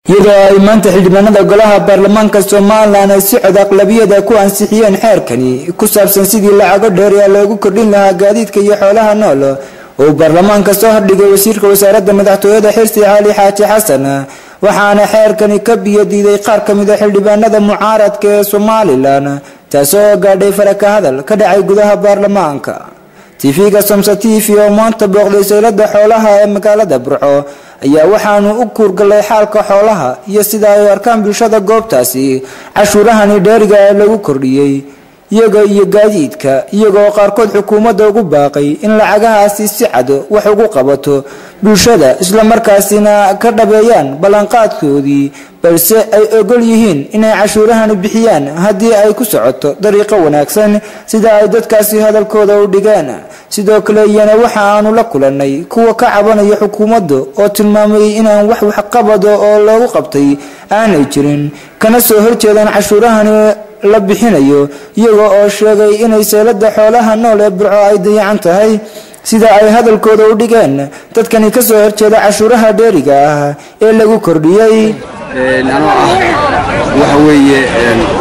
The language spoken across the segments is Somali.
Iyadoo ay maanta xildhibaanada golaha baarlamaanka Somalilan ay si cod aqlabiyada ku ansixiyeen xeerkani ku saabsan sidii lacago dheer loogu kordhin lahaa gaadiidka iyo xoolaha nool oo baarlamaanka soo hordhigay wasiirka wasaaradda madaxtooyada Xirsi Cali Xaaji Xasan, waxaana xeerkani ka biyo diiday qaar ka mid a xildhibaanada mucaaradka ee Somalilan, taasoo gaadhay faraka hadal ka dhacay gudaha baarlamaanka. TV-ga Somsa TV oo maanta booqday saylada xoolaha ee magaalada Burco ayaa waxaanu u kuurgalay xaalka xoolaha iyo sida ay u arkaan bulshada goobtaasi cashuurahani dheeriga ee lagu kordhiyey iyaga iyo gaadiidka, iyagoo qaarkood xukuumadda ugu baaqay in lacagahaasi si cad wax ugu qabato bulshada, islamarkaasina ka dhabeeyaan ballanqaadkoodii, balse ay ogol yihiin inay cashuurahani bixiyaan haddii ay ku socoto dariiqo wanaagsan sida ay dadkaasi hadalkooda u dhigeen. Sidoo kale iyana waxa aanu la kulanay kuwa ka cabanaya xukuumadda oo tilmaamay inaan wax waxqabado oo loogu qabtay aanay jirin, kana soo horjeedaan cashuurahani la bixinayo, iyaga oo sheegay inay seelada xoolaha nool ee Burco ay dayacan tahay, sida ay hadalkooda u dhigeen dadkani kasoo horjeeda cashuuraha dheeriga ah ee lagu kordhiyey. Anoo ah waxa weeye,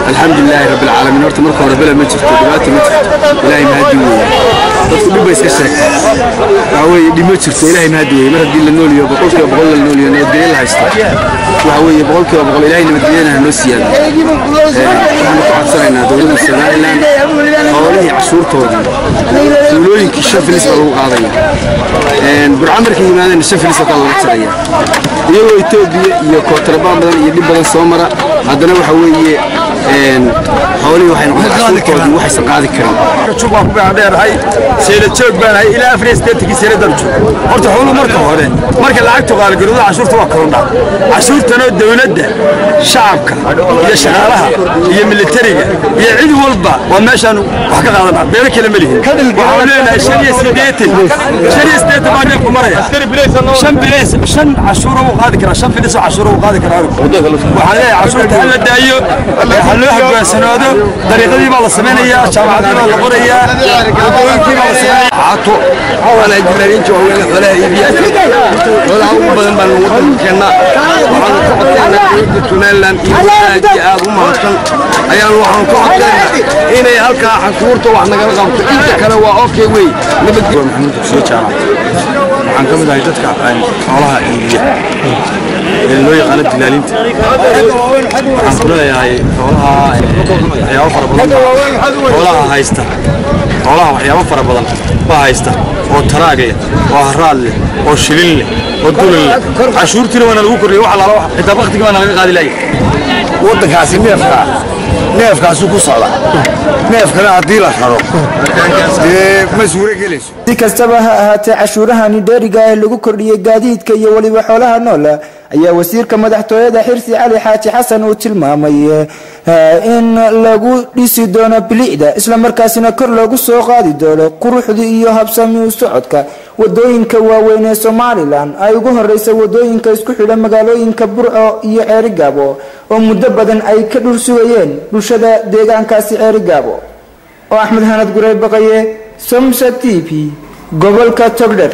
alxamdulilaahi rabbilcaalamiin. Horta marka hore bele ma jirto, dhibaato ma jirto, Ilaahay mahadi weeye. Dadku dhib bay iska sheegtaa. Waxa weeye, dhib ma jirto, Ilaahay mahadi weeye. Mar haddii la nooliyo, 100% la nooliyo, nabadgelyo la haysto, waxa weeye 100% Ilaahay nabadgelyana ha noo siyaado. Waxaanu ku codsanaynaa dowladda Somalilan xoolihii cashuurtoodii tuulooyinkii 5 filis baa lagu qaadaya, Burco markay yimaadeen 5 filis oo kale laga jaraya, iyagoo Etoobiya iyo kootarabaan badan iyo dhib badan soo mara. Haddana waxa weeye xoolihii waxay noqotay cashuurtoodii waxaysan qaadi karin. Baan ku baan dheerahay, seela joog baan ahay, ilaa 84-kii seeladan joog. Horta xooluhu marka hore marka lacagtu qaaligaroodo cashuurta waa korondha. Cashuurtanoo dowladda, shacabka iyo shaqaalaha iyo militariga iyo cid walba waa meeshaan wax ka qaadanaa, beelo kale ma lihin. Waxaan leenahay 85, 85 baa neefku maraya. 5 bilays 5 cashuura wuu qaadi karaa, 5 filis oo cashuura wuu qaadi karaa. Waxaan leeyahay cashuurta ha la daayo, ha loo hogaansanaado. Dariiqadii baa la samaynayaa, jaamacadii baa la qorayaa, wadooyinkii baa la samaynayaa. Caato waana dilaalinta waaweyn xoolaha iibiya, xoolaha ugu badan baan wadanka keennaa. Waxaanu ka codsaynaa dowladda Somaliland iyo aad iyo aad u mahadsan ayaanu waxaanu ka codsaynaa inay halkaa cashuurta wax nagala qabto. Inta kale waa okay wey, nabad. Maxamuud Dugsiye Jaamac, waxaan ka mid ahay dadka xoolaha iibiya ee loo yaqaano dilaalinta. Waxaan ku leeyahay xoolaha waxyaabo fara badan xoolaha haysta, xoolaha waxyaabo fara badan baa haysta oo taraag leh oo haraad leh oo shilin leh oo dulan leh. Cashuurtiina waana lagu kordhiyey, wax alaala xitaa baktigii baana laga qaadi laayay. Waddankaasi neefkaa neefkaasuu ku socda, neefkana haddii la raro dee ma suuro gelayso. Si kastaba ha ahaatee, cashuurahani dheeriga ee lagu kordhiyey gaadiidka iyo weliba xoolaha nool ayaa wasiirka madaxtooyada Xirsi Cali Xaaji Xasan uu tilmaamay in lagu dhisi doono bilicda, islamarkaasina kor loogu soo qaadi doono quruxda iyo habsami u socodka wadooyinka waaweyn ee Somalilan, ay ugu horeysa wadooyinka isku xidha magaalooyinka Burco iyo Ceerigaabo oo muddo badan ay ka dhur sugayeen bulshada deegaankaasi Ceerigaabo. Oo Axmed Hanad Gurey Baqaye, Somsa TV, gobolka Togdher.